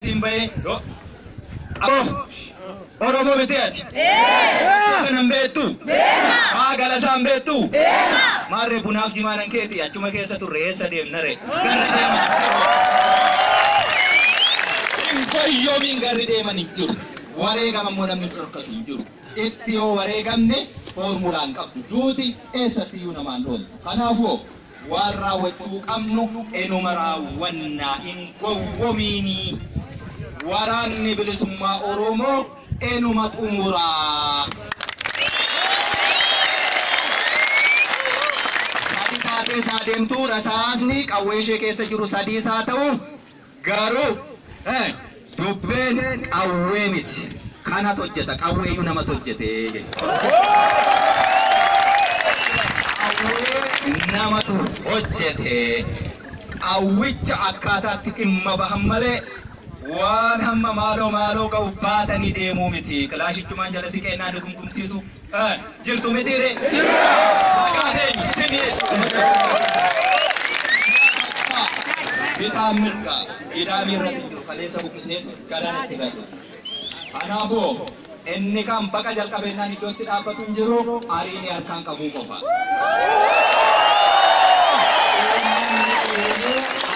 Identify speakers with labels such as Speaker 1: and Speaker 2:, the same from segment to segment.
Speaker 1: Siin bahee Oromoo miti ati? Kanan beektu? Maa galasaan beektu? Maarree bunaaf jimaanan keeti achuma keessa turre eessa deemna ree? Garri deeman. Hin goyyoomiin garri deeman hin jiru. Wareegama immoo namni dhorkatu hin jiru. Itti yoo wareegamne foormulaan qabdu. Duuti eessattiyyuu namaan ooltu. Kanaafuu waan raawwachuu qabnu enuma raawwannaa hin gowwomiinii. Waraanni bilisummaa Oromoo enuma xumuraa. Sadi taatee isaa deemtuu rasaasni qawwee ishee keessa jiru sadii isaa ta'u garuu dubbeen qawwee miti. Kanatu hojjeta qawweeyyuu namatu hojjete jechuudha. Qawwee namatu hojjete. Qawwicha akkaataatti dhimma bahan malee waan hamma maaloo maaloo ga'u baatanii deemuu miti. Kilaashichumaan jala si kennaa nu gumgumsiisu. Jirtu mitiire? Maqaa eenyu? Simii. Bitaa mirga hidhaa miirratti jiru kaleessa buqqisnee galaanatti galu. Kanaafuu inni kan baqa jalqabeenyaan iddootti dhaabbatu hin jiru ariini harkaan qabuu qofa.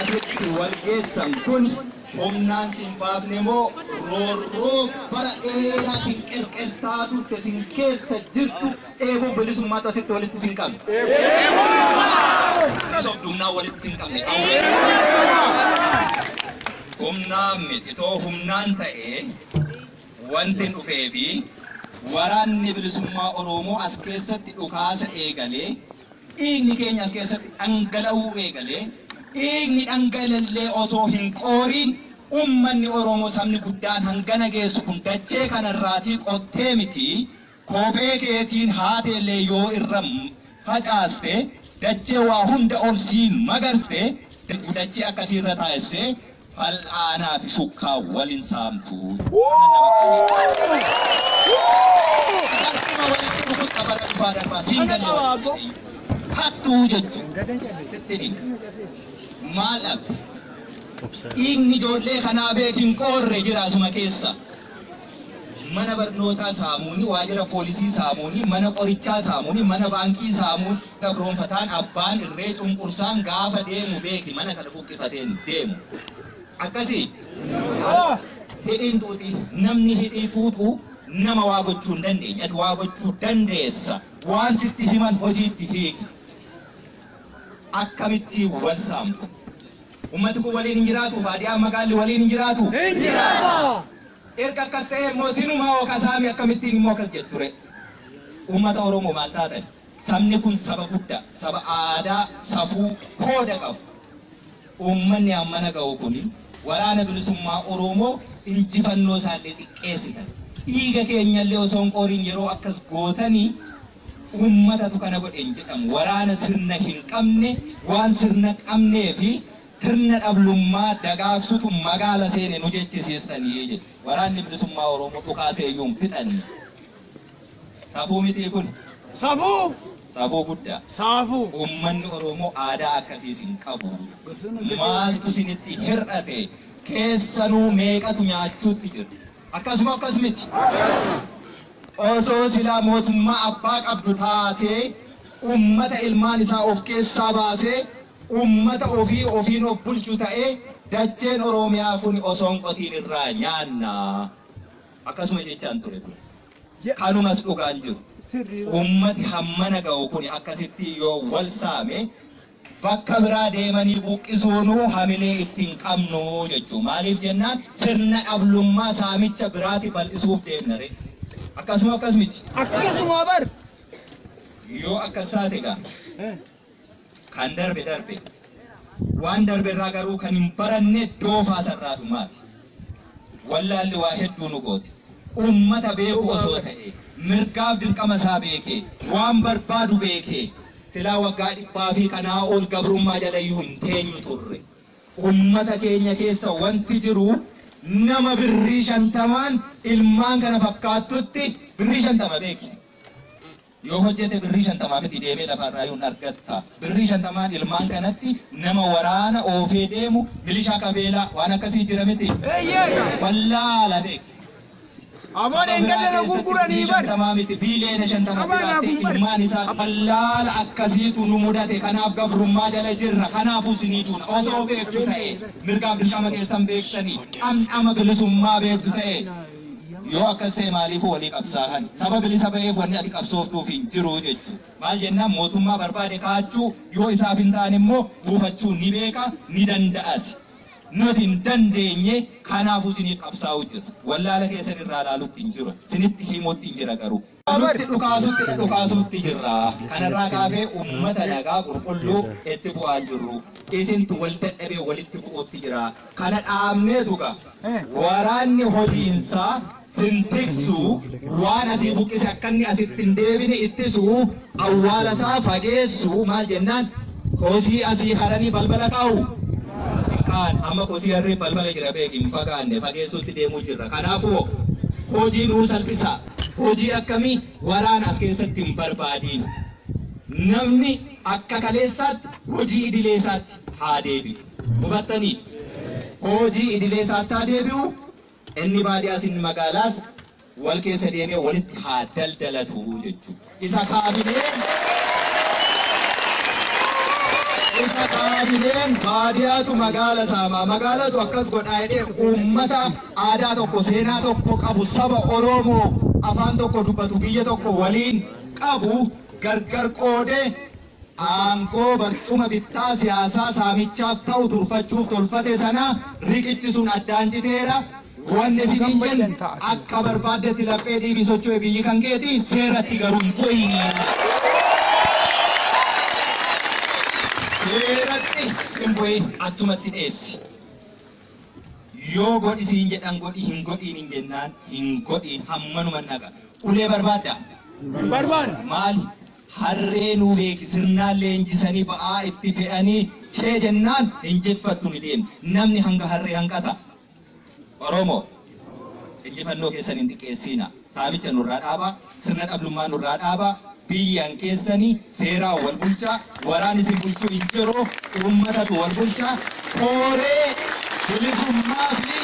Speaker 1: Asitti wal geessan kun humnaan sin baafne moo roorroo bara dheeraa sin qerqersaa turte sin keessa jirtu dheebuu bilisummaatu asitti walitti sin qabne. Sobdumnaa walitti sin qabne qawwee. Humnaan miti too humnaan ta'ee wanti dhufee fi waraanni bilisummaa Oromoo as keessatti dhukaasa eegalee dhiigni keenya as keessatti dhangala'uu eegalee dhiigni dhangala'ee osoo hin qooriin ummanni Oromoo sabni guddaan hangana geessu kun dachee kanarraatii qottee miti kophee keetiin haateellee yoo irra facaaste dachee waa hunda ol sii magarste dachee akkasiirra taa'esse fal'aanaa fi shukkaa waliin saamtu. Harkuma walitti dhufu qabata dhufaa darbaa siin galee walitti hattuu jechuudha. Sitti maal dhabde? Dhiigni ijoollee kanaa beekin qoorre jira asuma keessa. Mana barnootaa saamuuni, waajjira poolisii saamuuni, mana qorichaa saamuuni, mana baankii saamuuni, gabroonfataan abbaan irree cunqursaan gaafa deemu beeki mana kana buqqifateen deemu. Akkasii hidhiin tuuti namni hidhii tuutu nama waa gochuu hin dandeenye. Ati waa gochuu dandeessa. Waan sitti himan hojiitti hiiki. Akkamitti wal saamtu? Ummati kun waliin hin jiraatu, baadiyyaa magaalli waliin hin jiraatu.
Speaker 2: Hin jiraatu.
Speaker 1: Erga akkas ta'e immoo sinumaa oo kasaami akkamittiin immoo akkas jetture. Uummata Oromoo maal taatan? Sabni kun saba guddaa, saba aadaa, safuu, kooda qabu. Uummanni hammana ga'u kuni waraana bilisummaa Oromoo injifannoo isaallee xiqqeessitan. Dhiiga keenyallee osoo hin qooriin yeroo akkas gootanii uummatatu kana godhe hin jedhamu. Waraana sirna hin qabne waan sirna qabnee fi sirna dhablummaa dagaagsutu magaala seene nu jechisiisanii jedhu. Waraanni bilisummaa Oromoo dhukaasee iyyuu hin fixanne. Safuu mitii kun?
Speaker 2: Safuu.
Speaker 1: Safuu guddaa.
Speaker 2: Safuu.
Speaker 1: Uummanni Oromoo aadaa akkasiis hin qabu. Maaltu isinitti hir'ate? Keessanuu meeqatu nyaachuutti jiru? Akkasuma akkas miti. Osoo silaa mootummaa abbaa qabdu taatee uummata ilmaan isaa of keessaa baasee uummata ofii ofiin of bulchu ta'ee dacheen Oromiyaa kun osoo hin qotiin irraa nyaanna. Akkasuma jechaan ture duras. Kanumas dhugaan jiru. Uummati hammana ga'u kun akkasitti yoo wal saame bakka biraa deemanii buqqisuunuu hamilee ittiin qabnu jechuudha. Maaliif jennaan sirna dhablummaa saamicha biraati bal'isuuf deemna ree. Akkasuma akkas miti.
Speaker 2: Akkasuma bar.
Speaker 1: Yoo akkas taate egaa kan darbe darbe waan darbe irraa garuu kan hin baranne doofaa sarraa dhumaati. Wallaalli waa hedduu nu goote. Uummata beeku osoo ta'e mirgaaf dirqama isaa beekee waan barbaadu beekee silaa waggaa dhibbaa fi kanaa ol gabrummaa jalayyuu hin teenyu turre. Uummata keenya keessa wanti jiru nama birrii 50 ilmaan kana fakkaattutti birrii 50 beeki. Yoo hojjete birrii 50 miti deemee lafarraa yoon argatta. Birrii 50 ilmaan kanatti nama waraana oofee deemu milishaa qabeelaa waan akkasii jira miti. Wallaala beek.
Speaker 2: Amoon eeggatana gurguranii bar.
Speaker 1: 50 miti biileena 50 ilmaan isaa wallaala akkasiitu nu mudate. Kanaaf gabrummaa jala jirra. Kanaafuu sinii duuna. Osoo beektu ta'e mirgaaf dirqama keessan beektanii dhamdhama bilisummaa beektu ta'e. Yoo akkas ta'e maaliif walii qabsaa'an? Saba bilisa ba'eef wanni ati qabsooftuuf hin jiru jechuudha. Maal jennaan mootummaa barbaade kaachuu yoo isaaf hin taane immoo buufachuu ni beeka ni danda'as. Nuti hin dandeenye kanaafuu siniif qabsaa'u jira. Wallaala keessan irraa ilaalutti hin jiru. Sinitti himutti hin jira garuu. Nutti dhukaasutti jirra. Kanarraa kaafee uummata nagaa qulqulluu itti bu'aa jirru. Isintu wal dadhabee walitti bu'uutti jira. Kana dhaabneetu gaa. Waraanni hojiinsaa sintiksu waan asii buqqise akka inni asitti hin deebine ittisu awwaala isaa fageessu maal jennaan kosii asii haranii balbala kaa'u. Kaan amma kosii harree balbala jira beeki hin fagaanne fageessuutti deemuu jirra. Kanaafuu hojii nuu salphisa. Hojii akkamii waraana as keessatti hin barbaadiin. Namni akka kaleessaatti hojii idilee isaatti haa deebi'u. Hubattanii? Hojii idilee isaatti haa deebi'u. Inni baadiyyaas inni magaalaas wal keessa deemee walitti haa daldalatu jechuudha. Isa kaabineen baadiyyaatu magaala saamaa magaalatu akkas godhaa jedhee uummata aadaa tokko seenaa tokko qabu saba Oromoo afaan tokko dubbatu biyya tokko waliin qabu gargar qoodee aangoo barcuma bittaa siyaasaa saamichaaf ta'u turfachuuf tolfate sana riqichi sun addaan citeera. Wanni isiniin jennu akka barbaaddetti laphee dhiibii socho'e biyyi kan keeti seeratti garuu hin bu'ini. Seeratti hin bu'in achumatti dheessi. Yoo godhi siin jedhan godhi hin godhiin hin jennaan hin godhiin hammanuma naqa. Ulee barbaadda?
Speaker 2: Barbaanna.
Speaker 1: Maali? Harree nuu beeki sirnaan leenjisanii ba'aa itti fe'anii chee jennaan hin jeffattu ni deemti. Namni hanga harree hanqata. Oromoo injifannoo keessan hin xiqqeessina. Saamicha nurraa dhaabaa, sirna dhablummaa nurraa dhaabaa, biyyaan keessanii seeraan wal bulchaa, waraan isin bulchuu hin jiru, uummatatu wal bulchaa, kooree bilisummaa fi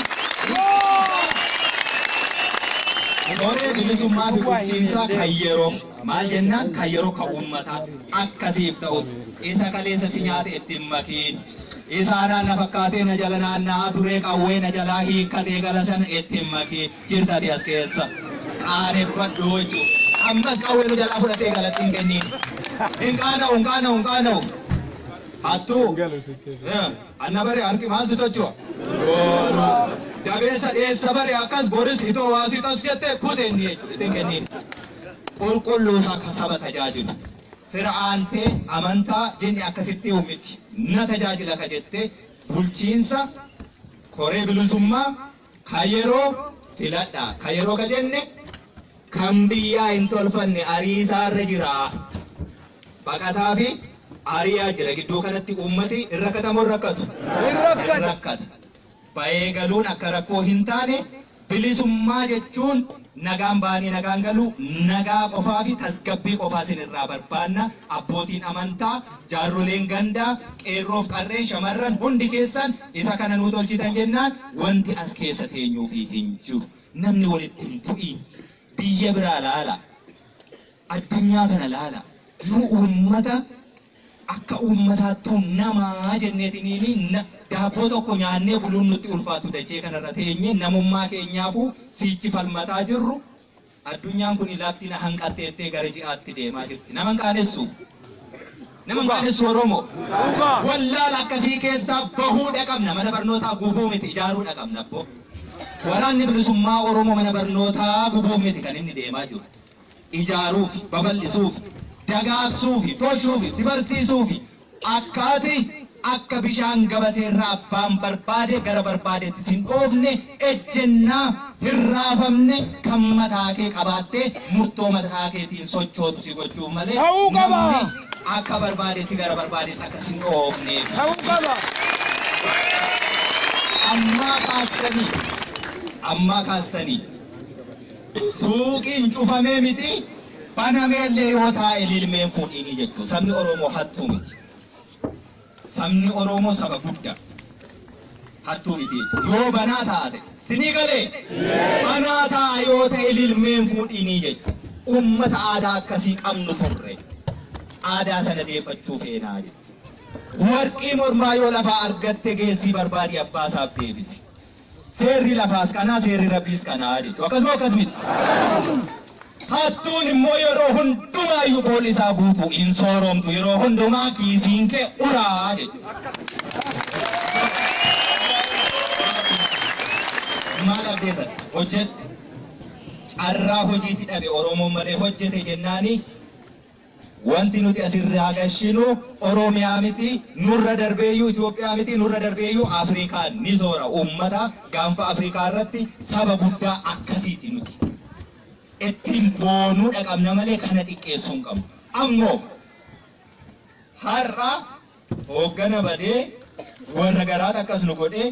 Speaker 1: koree bilisummaa fi bulchiinsaa kan yeroo maal jennaan kan yeroo kan uummataa akkasiif ta'u isa kaleessa si nyaate ittiin makiin. Isaanaan na fakkaatee na jala naanna'aa turee qawwee na jalaa hiikkatee gala sana ittiin makii jirtati as keessa qaaneffadhu jechuudha. Ammas qawwee nu jalaa fudhatee galatti hin kenniin. Hin qaana'u hin qaana'u hin qaana'u. Hattuu. Anna bare harki maal si tochu'a? Dabeessa dheessa bare akkas boris itoo waasii tas jettee kuteen jechuudha ittiin kenniin. Qulqulluu isaa kan saba tajaajilu. Fir'aantee amantaa jenni akkasitti uumiti. Na tajaajila ka jettee bulchiinsa koree bilisummaa kan yeroo filadha. Kan yeroo ka jenne kan biyyaa hin tolfanne ariisaarra jira. Baqataa fi ariyaa jira. Gidduu kanatti uummati hin rakkatamoo hin rakkatu?
Speaker 2: Hin
Speaker 1: rakkata. Ba'ee galuun akka rakkoo hin taane bilisummaa jechuun nagaan baanii nagaan galuu nagaa qofaa fi tasgabbii qofaa isinirraa barbaanna. Abbootiin amantaa, jaarroleen gandaa, qeerroof qarreen shamarran hundi keessan isa kana nuu tolchitan jennaan wanti as keessa teenyuufii hin jiru. Namni walitti hin bu'iin. Biyya biraa laala. Addunyaa kana laala. Nu uummata akka uummataattuu namaa jenneetiniini daabboo tokko nyaannee buluun nutti ulfaatu dachee kanarra teenye namummaa keenyaafuu siichi falmataa jirru. Addunyaan kun lafti na hanqatteettee gara ji'aatti deemaa jirti. Nama hin qaanessu. Nama hin qaanessu Oromoo. Wallaala akkasii keessaa bahuudha qabna. Mana barnootaa gubuu miti ijaaruudha qabna abbo. Waraanni bilisummaa Oromoo mana barnootaa gubuu miti kan inni deemaa jiru. Ijaaruuf, babal'isuuf, dagaagsuuf, tolchuuf, si barsiisuuf akkaati akka bishaan gabateerraa abbaan barbaade gara barbaadetti sin dhoofne ejjennaa hin raafamne kan mataa kee qabaattee murtoo mataa keetiin sochootu si gochuuf malee
Speaker 2: Ta'uu qaba.
Speaker 1: namni akka barbaadetti gara barbaadetti akka sin dhoofneef.
Speaker 2: Ta'uu qaba.
Speaker 1: Ammaa kaastanii suuqiin cufamee miti Banameellee yoo taa'e lilmeen fuudhiini jechuudha. Sabni Oromoo hattuu miti. Sabni Oromoo saba guddaa. Hattuu miti jechuudha. Yoo banaa taate sinii galee banaa taa'a yoo ta'e lilmeen fuudhiini jechuudha. Uummata aadaa akkasii qabnu turre. Aadaa sana deeffachuu feenaa jechuudha. Warqii mormaa yoo lafaa argatte geessii barbaadi abbaa isaaf deebisi. Seerri lafaas kanaa seerri rabbiis kanaa jechuudha. Akkasuma akkas miti. Hattuun immoo yeroo hundumaayyuu boolli isaa guutuu hin sooromtu. Yeroo hundumaa kiisiin kee uraa jechuudha. Maal abdeessan hojjette carraa hojiitti dhabe Oromoon malee hojjete jennaani wanti nuti asirraa gashinu Oromiyaa miti nurra darbeeyyuu Itoophiyaa miti nurra darbeeyyuu Afrikaan ni soora. Uummata gaanfa Afrikaa irratti saba guddaa akkasiiti nuti. Ittiin boonuu dhaqabna malee kana xiqqeessuu hin qabnu. Ammoo har'a hooggana badee warra garaat akkas nu godhee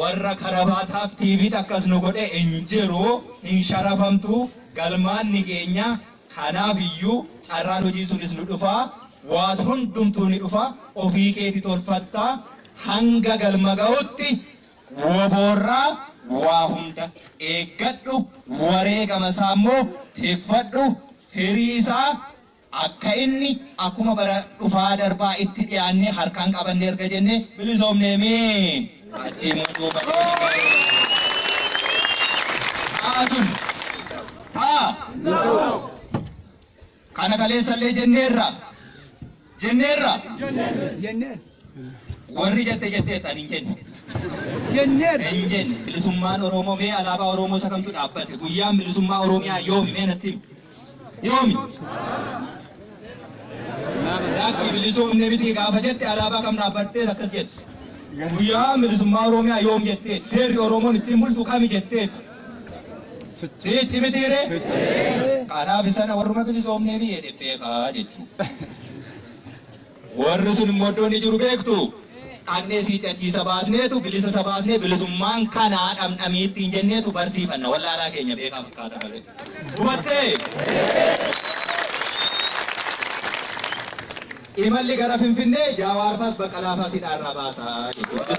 Speaker 1: warra karabaataaf tiiviit akkas nu godhee hin jiru hin sharafamtu galmaan ni keenya. Kanaaf iyyuu carraan hojii sunis nu dhufaa waan hundumtuu ni dhufa ofii keeti tolfattaa hanga galma ga'utti woboorraa waa hunda eeggadhu wareegama isaa immoo tikfadhu firii isaa akka inni akkuma bara dhufaa darbaa itti dhiyaannee harkaan qabannee erga jennee bilisoomneemee achii immoo duuba taa sun taa kana kaleessallee jenneerra jenneerra warri jette jetteettan hin jenne hin jenne. Bilisummaan Oromoo mee alaabaa Oromoo isa kamtu dhaabbate? Guyyaan bilisummaa Oromiyaa yoomi? Mee natti himi. Yoomi? Lakki bilisoomne miti gaafa jette alaabaa kam dhaabbattee akkas jette? Guyyaan bilisummaa Oromiyaa yoom jetteet? Seerri Oromoon ittiin bultu kami jetteet? Sitti mitiire? Kanaaf sana warruma bilisoomnee biyya jetteefaa jechuudha. Warri sun immoo iddoo inni jiru beektu. Dhaqnee sii cachiisa baasneetu bilisa isa baasnee bilisummaan kanaa dhamdhamii ittiin jenneetu barsiifanna. Wallaalaa keenya beekaa fakkaata malee. Hubattee? Imalli gara Finfinnee Jaawaarfaas Baqqalaafaas hidhaarraa baasaa jechuudha.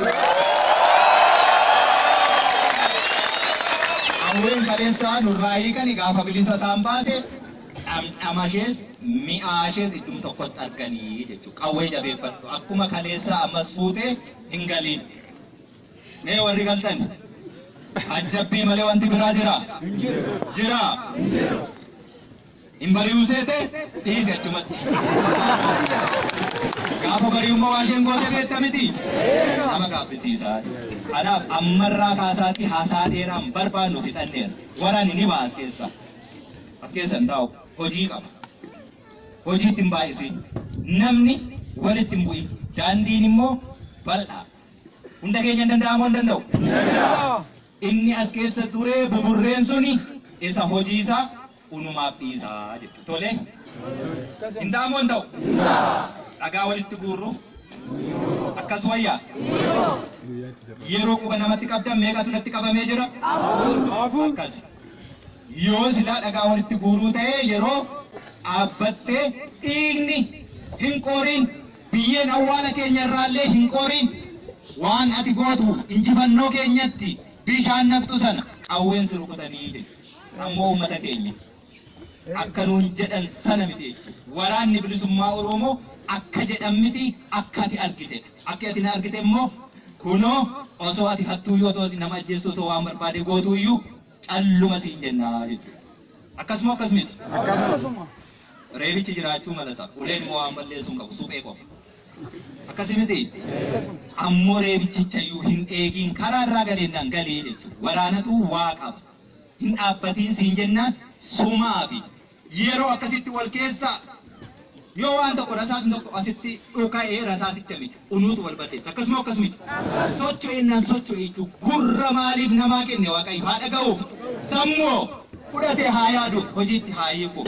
Speaker 1: Hawween kaleessaa nurraa hiikani gaafa bilisa isaan baase dhamdhama ishees mi'aa ishees idduma tokkotti arganii jechuudha. Qawwee jabeeffadhu. Akkuma kaleessaa ammas fuutee hin galiin. Mee warri galtan ajjabbii malee wanti biraa jira? Jira? Hin bari'uu seete dhiisi achumatti. Gaafa bari'ummaa waa isheen goote beekta miti? Nama gaabbisiisaa. Kanaaf ammarraa kaasaatti haasaa dheeraan barbaannu fixanneera. Waraanni ni ba'a as keessa. As keessa hin taa'u. Hojii qaba. Hojiitti hin baay'isin. Namni walitti hin bu'in. Daandiin immoo bal'aa. Hunda keenya hin danda'amoo hin danda'u? Inni as keessa turee buburreen suni isa hojii isaa unumaaf dhiisaa jechuudha. Tole? Hin ta'amoo hin ta'u? Dhagaa walitti guurru? Akkas wayyaa? Yeroo quba namatti qabdan meeqatu natti qabamee jira? Akkas. Yoo silaa dhagaa walitti guuruu ta'ee yeroo dhaabbattee dhiigni hin qooriin biyyeen awwaala keenya irraallee hin qooriin waan ati gootu injifannoo keenyatti bishaan naqxu sana qawween si rukutanii jechuudha. Ammoo uummata keenya akka nuun jedhan sana miti jechuudha. Waraanni bilisummaa Oromoo akka jedhan miti akka ati argite. Akka ati na argite immoo kunoo osoo ati hattuu yoo ta'u nama ajjeestuu ta'u waan barbaade gootu iyyuu calluma siin jennaa jechuudha. Akkasuma akkas miti. Reebichi jiraachuu malata. Uleen immoo waan balleessuu hin qabu suphee qofa. Akkasii miti. Ammoo reebichicha iyyuu hin eegiin karaa irraa galeennaan galee jechuudha. Waraanatu waa qaba. Hin dhaabbatiin siin jennaan sumaa fi yeroo akkasitti wal keessa yoo waan tokko rasaasni tokko asitti dhuka'ee rasaasicha miti unuutu wal balleessa. Akkasuma akkas miti. Socho'ennaan socho'e jechuun gurra maaliif namaa kenne Waaqayyo haa dhaga'uuf sammuu fudhatee haa yaaduuf hojiitti haa hiikuuf.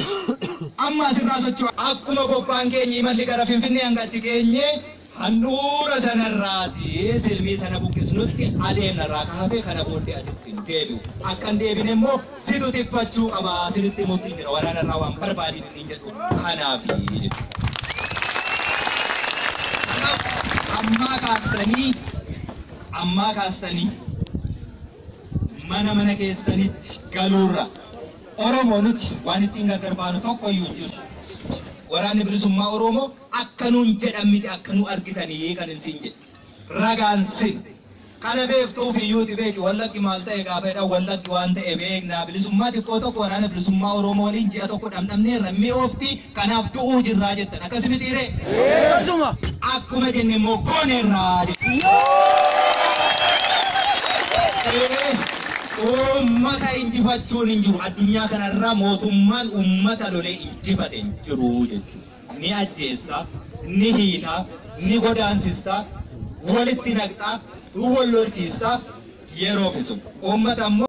Speaker 1: Amma asirraa socho'a akkuma bobbaan keenya imalli gara Finfinnee hanga achi geenye Handhuura sanarraati silmii sana buqqisnutti adeemnarraa kaafee kana booddee asitti hin deebi'u. Akka hin deebine immoo situ tiffachuu qaba sinitti himutti jira waraanarraa waan barbaadin hin jedhu kanaafi jechuudha. Kanaaf ammaa kaastanii mana mana keessanitti galuurra Oromoo nuti waan ittiin gargar baanu tokko iyyuu hin jiru. Waraanni bilisummaa Oromoo akka nuun jedhan miti akka nu argitanii kan isin jedhe. Ragaan sin. Kana beektuuf iyyuuti beeki wallaggi maal ta'e gaafa jedhan wallaggi waan ta'e beeknaa bilisummaa xiqqoo tokko waraana bilisummaa Oromoo waliin ji'a tokko dhamdhamneerra mi'oofti kanaaf du'uu jirraa jettan akkas mitiiree.
Speaker 2: Akkasuma.
Speaker 1: Akkuma jenne immoo gooneerraa jechuudha. Uummata injifachuun hin jiru. Addunyaa kanarraa mootummaan uummata lolee injifate hin jiru jechuudha. Ni ajjeessa, ni hiita, ni godaansista, walitti naqxa, wal lolchiista yeroo fisu. Uummata immoo